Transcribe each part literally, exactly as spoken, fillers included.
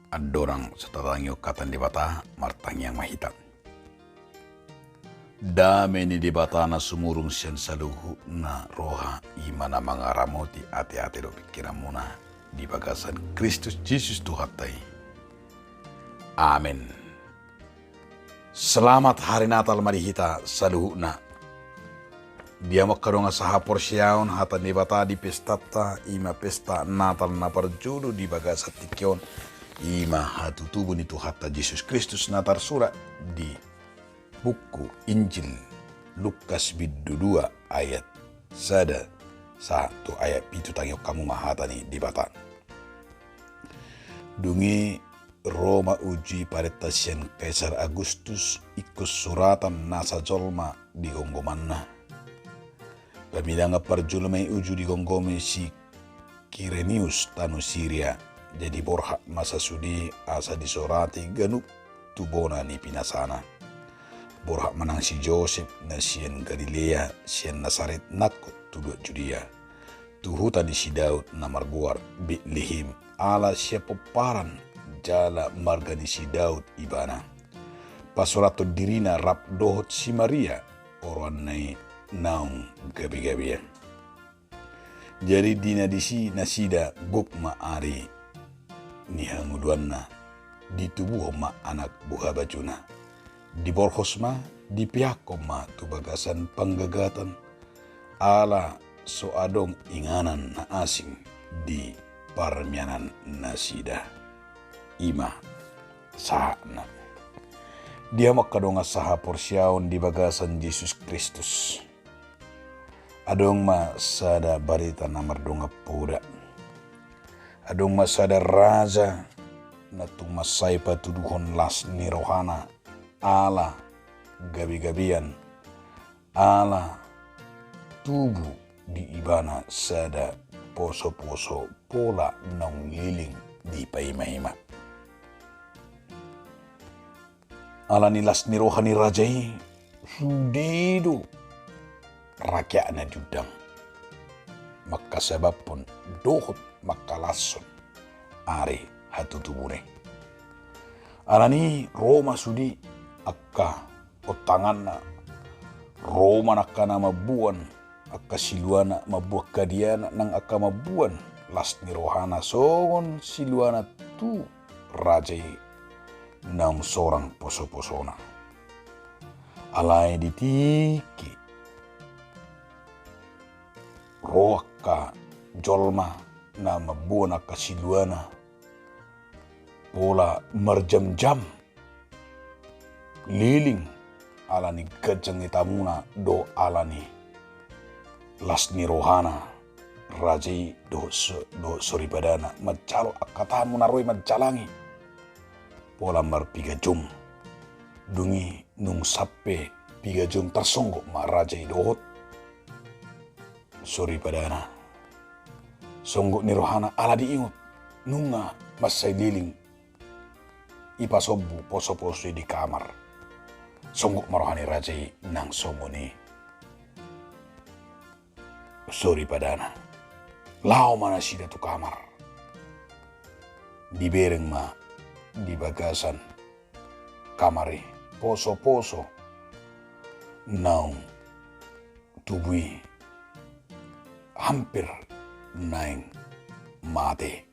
Andorang so tatangihon hata ni Debata, martangiang ma hita. Dame ni Debata na sumurung sian saluhutna roha, i ma na mangaramoti ateate dohot pingkiranmuna di bagasan Kristus Jesus Tuhanta i. Amen. Selamat Hari Natal ma di hita saluhutna. Di hamu angka dongan sahaporseaon, hata ni Debata di pestanta, i ma pesta Natal na parjolo di bagasan tingki on, i ma hatutubu ni Tuhanta Jesus Kristus na tarsurat di buku Injil Lukas bindu dua ayat sada sahat tu ayat pitu. Tangihon hamu ma hata ni Debata. Dung i ro ma uju i parenta sian Kaisar Agustus ingkon suratan nasa jolma di gomgomanna. Pamidangan parjolo ma i uju digomgomi si Kirenius tano Siria. Jadi borhat ma sasude asa disorati ganup tu bona ni pinasana. Borhat ma nang si Josep na sian Galilea, sian Nasaret nangkok tu luat Judea, tu huta ni si Daud na margoar Betlehem, ala sian pomparan jala marga ni si Daud ibana. Pasurathon dirina rap dohot si Maria, oroanna i naung gabegabean. Jadi di na disi nasida gok ma ari ni hangoluanna, ditubuhon ma anak buhabajuna. Diborhos ma, dipeakhon ma tu bagasan panggagatan, ala so adong inganan na asing di parmianan nasida. I ma sahatna. Di hamu angka dongan sahaporseaon di bagasan Jesus Kristus. Adong ma sada barita na mardongan poda. Adong ma sada raja na tung mansai patuduhon las ni rohana ala gabegabean, ala tubu di ibana sada posoposo pola naung leleng dipaimaima. Ala ni las ni roha ni raja i, sude do rakyatna diundang mangkasabamhon dohot mangkalashon ari hatutubuna i. Ala ni i ro ma sude angka ontanganna, ro ma angka na mamboan angka siluana, mamboan hadiana nang angka mamboan las ni rohana songon siluana tu raja i naung sorang posoposona. Alai di tingki ro angka jolma na mamboan angka siluana pola marjamjam leleng ala ni ganjang ni tamuna dohot ala ni las ni rohana raja i dohot so-, dohot soripadana manjalo angka tamu na ro i manjalangi. Pola marpiga jom. Dung i nung sampe piga jom tarsonggot ma raja i dohot soripadana. Songgot ni rohana ala diingot nunga mansai leleng dipasombu posoposo i di kamar. Songgot ma roha ni raja i nang songon i soripadana. Laho ma nasida tu kamar. Dibereng ma di bagasan kamar i posoposo naung tubu i hampir naeng mate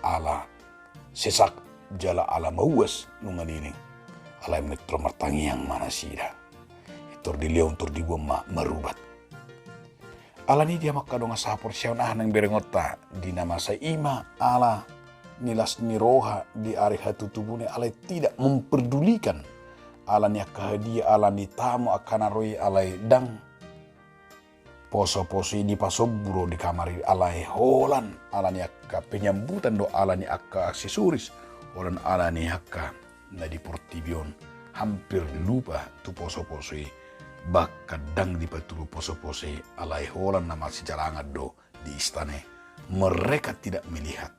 ala sesak jala ala mauas nunga leleng. Alai metro martangiang ma nasida. Tor dilehon tor diboan ma marubat. Ala ni i di hamu angka dongan sahaporseaon, aha na berengonta di na masa i? Ima ala ni las ni roha di ari hatutubuna i, alai tidak memperdulikan ala ni angka hadia, ala ni tamu angka na ro i, alai ndang posoposo i dipasombu ro di kamar i, alai holan ala ni angka penyambutan dohot ala ni angka aksesoris, holan ala ni angka na di portibi on hampir lupa tu posoposo i, bahkan ndang dipatubu posoposo i, alai holan na marsijalangan do di istana i. Mereka tidak melihat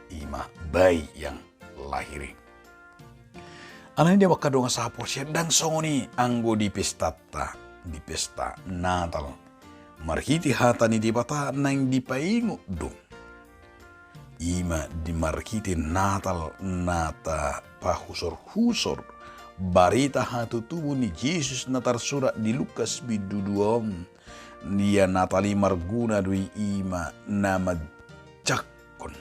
ima bayi yang lahir i. Ala ni i di hamu angka dongan sahaporseaon, ndang songon i anggo di pestanta, di pesta Natal. Marhite hata ni Debata naeng dipaingot do I ma di marhite Natal na tapahusorhusor barita hatutubu ni Jesus na tarsurat di Lukas bindu dua on. Ia Natal i marguna do i, i ma na manjangkon.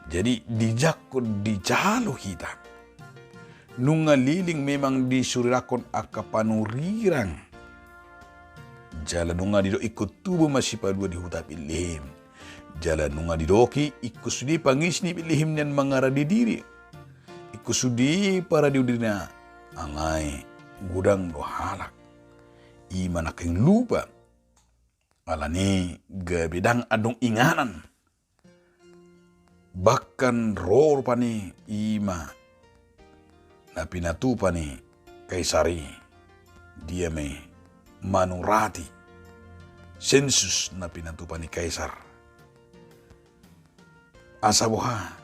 Jadi dijangkon, dijalo hita. Nunga leleng memang disurirangkon angka panurirang. Jala nunga didok ingkon tubu ma Sipalua di huta Betlehem. Jala nunga didok i ingkon sude pangis ni Betlehem nian mangarade diri. Ingkon sude parade udirna, alai godang do halak. I ma nangkin lupa. Alani gabe ndang adong inganan. Bahkan ro rupani i ma na pinatupa ni Kaisar i, dia ma i manurati sensus na pinatupa ni Kaisar. Asa boha?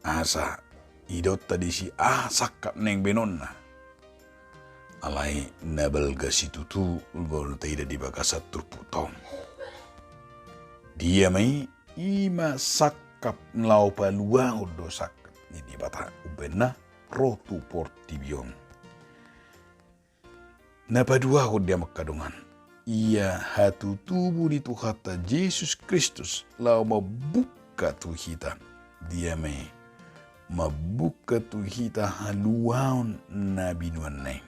Asa idaonta disi aha sangkap naeng baenonna. Alai na balga situtu do taida di bagasan turpukta on. Dia ma i? I ma sangkap na laho paluahon do sangkap ni Debata umbahen na ro tu portibi on. Na paduahon, di hamu angka dongan, ia hatutubu ni Tuhanta Jesus Kristus laho mambuka tu hita. Dia ma i? Mambuka tu hita haluaon na binoanna i.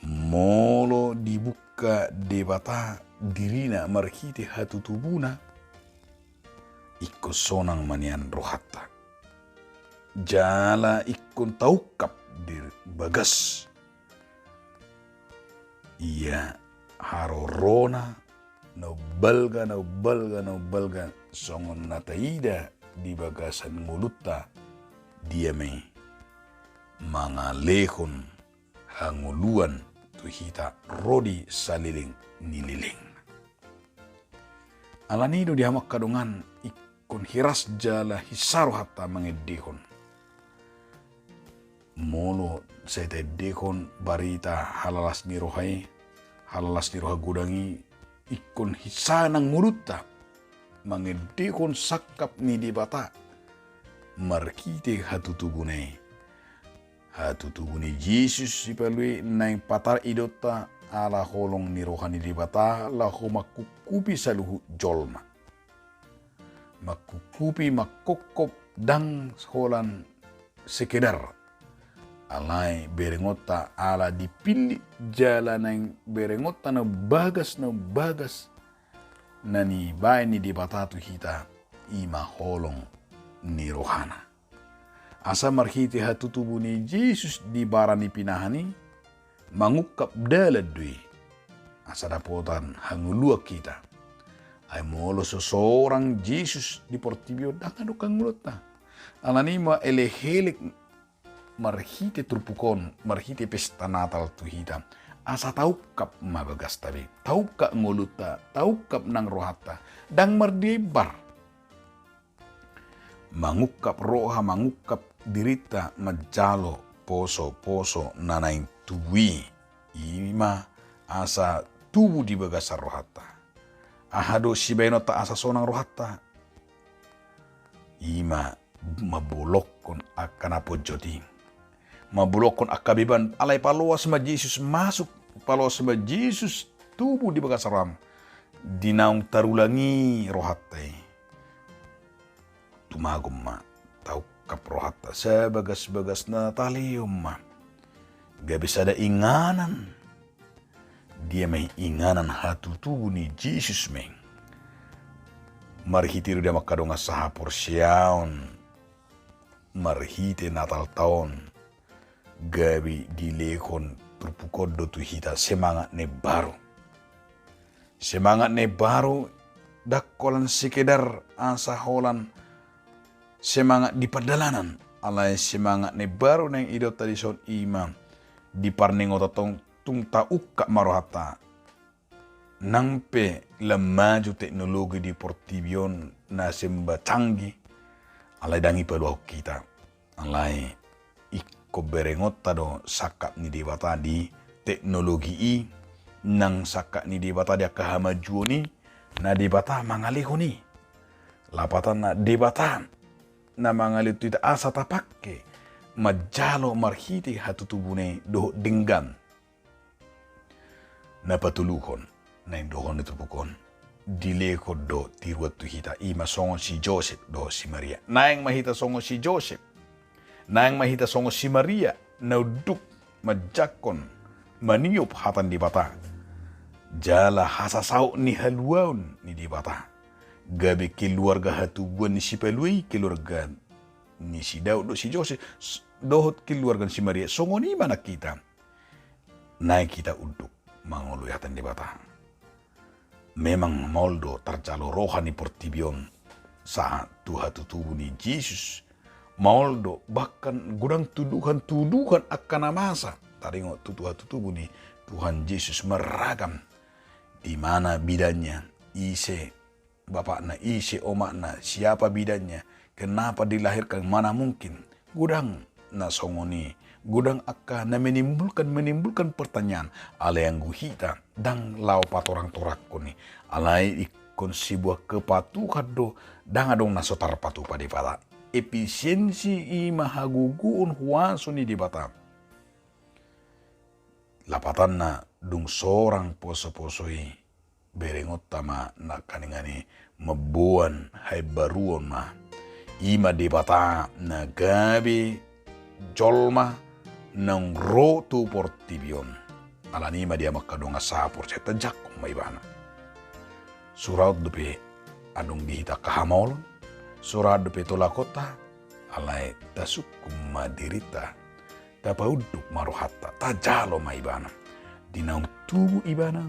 Molo dibuka Debata dirina marhite hatutubuna, ingkon sonang ma nian rohanta. Jala ingkon taungkap di bagas ia harorona na umbalga, na umbalga, na umbalga songon na taida di bagasan ngolunta. Dia ma i? Mangalehon hangoluan tu hita ro di saleleng ni lelengna. Alani do, di hamu angka dongan, ingkon hiras jala hinsa rohanta mangendehon. Molo sai taendehon barita halalas ni roha i, halalas ni roha godang i, ingkon hinsa nang ngolunta mangendehon sangkap ni Debata marhite hatutubuna i. Hatutubu ni Jesus Sipalua i naeng patar idaonta ala holong ni roha ni Debata laho mangkungkupi saluhut jolma. Mangkungkupi, mangkophop, ndang holan sekedar. Alai berengonta ala dipillit jala naeng berengonta na umbagas, na umbagas na nibaen ni Debata tu hita, i ma holong ni rohana. Asa marhite hatutubu ni Jesus di bara ni pinahan i, mangungkap dalan do i asa dapotan hangoluan hita. Ai molo so sorang Jesus di portibi on, ndang adong hangoluanta. Alani i ma elek-elek marhite turpuk on, marhite pesta Natal tu hita, asa taungkap ma bagasta be, taungkap ngolunta, taungkap nang rohanta, ndang mardiembar. Mangungkap roha, mangungkap dirinta manjalo poso-poso na naeng tubu i, i ma asa tubu di bagasan rohanta. Aha do sibaenonta asa sonang rohanta? I ma mambolongkon angka na ponjot i, mambolongkon angka beban, alai paloas ma Jesus masuk, paloas ma Jesus tubu di bagasan roham. Di naung tarulang i rohanta i, tumagon ma, taungkap rohanta, sabagas-bagasna talehon ma, gabe sada inganan. Dia ma i? Inganan hatutubu ni Jesus ma i. Marhite i do, di hamu angka dongan sahaporseaon, marhite Natalta on, gabe dilehon turpuk on do tu hita semangat na imbaru. Semangat na imbaru, ndang holan sekedar asa holan semangat di pardalanan, alai semangat na imbaru naeng idaonta dison i ma di parningotonta on, tung taungkap ma rohanta. Nang pe lam maju teknologi di portibi on, na serba canggih, alai ndang i paluahon hita. Alai ingkon berengonta do sangkap ni Debata di teknologi i, nang sangkap ni Debata di angka hamajuon i, na Debata mangalehon i. Lapatanna, Debata na mangalehon tu hita asa tapangke manjalo marhite hatutubuna i dohot denggan na patuluhon naeng dohonon ni turpuk on, dilehon do tiruan tu hita, i ma songon si Josep dohot si Maria. Naeng ma hita songon si Josep, naeng ma hita songon si Maria, na unduk manjangkon, maniop hata ni Debata, jala hasasaut ni haluaon ni Debata. Gabe keluarga hatubuan ni sipalua i, keluarga ni si Daud dohot si Josep, s-, dohot keluarga ni si Maria, songon i ma nang hita. Naeng hita unduk mangoloi hata ni Debata. Memang maol do tarjalo roha ni portibi on sahat tu hatutubu ni Jesus. Maol do, bahkan godang tuduhan-tuduhan angka na masa taringot tu, tu hatutubu ni Tuhan Jesus marragam. Di mana bidannya, ise bapakna, ise omakna, siapa bidannya, kenapa dilahirkan, mana mungkin. Godang na songon i, godang angka na menimbulkan, menimbulkan pertanyaan. Alai anggo hita ndang laho patorang-torangkon i, alai ingkon sebuah kepatuhan do, ndang adong na so tarpatupa Debata. Efisiensi i ma hagogoon, huaso ni Debata. Lapatanna, dung sorang poso-poso i, berengonta ma nangkaningan i mamboan haimbaruon ma. I ma Debata na gabe jolma naung ro tu portibi on. Alani i ma di hamu angka dongan sahaporseaon, tajangkon ma Ibana. Suraot dope adong di hita angka hamaolon, suraot dope tolakonta, alai tasungkun ma dirinta. Tapaunduk ma rohanta, tajalo ma Ibana. Di naung tubu Ibana,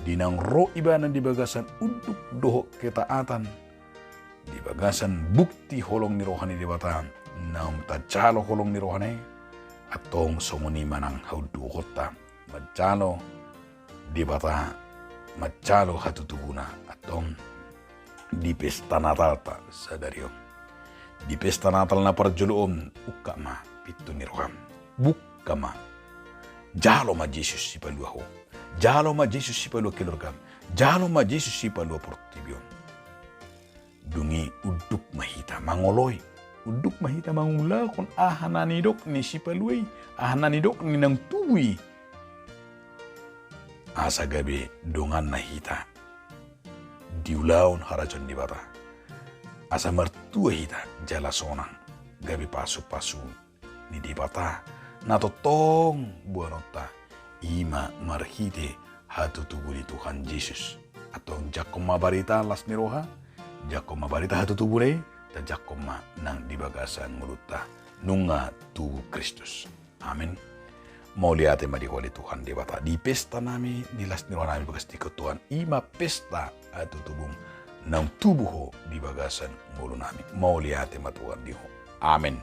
di naung ro Ibana di bagasan unduk dohot ketaatan, di bagasan bukti holong ni roha ni Debata, naung tajalo holong ni rohana i, antong songon i ma nang haundukonta, manjalo Debata, manjalo hatutubuna, antong di pesta Natalta sadari on. Di pesta Natal na parjolo on, ungkap ma pintu ni roham. Buka ma. Jalo ma Jesus sipalua ho. Jalo ma Jesus sipalua keluargam. Jalo ma Jesus sipalua portibi on. Dung i unduk ma hita mangoloi. Unduk ma hita mangulahon aha na nidok ni sipalua i, aha na nidok ni naung tubu i. Asa gabe donganna hita di ulaon harajaon ni Debata. Asa martua hita jala sonang, gabe pasu-pasu ni Debata na tongtong boanonta, i ma marhite hatutubu ni Tuhan Jesus. Antong jangkon ma barita las ni roha, jangkon ma barita hatutubuna i, tajangkon ma nang di bagasan ngolunta, nunga tubu Kristus. Amen. Mauliate ma di Ho ale Tuhan Debata, di pesta nami, di las ni roha nami bagas di Ho Tuhan, i ma pesta hatutubum, naung tubu Ho di bagasan ngolu nami. Mauliate ma Tuhan di Ho. Amen.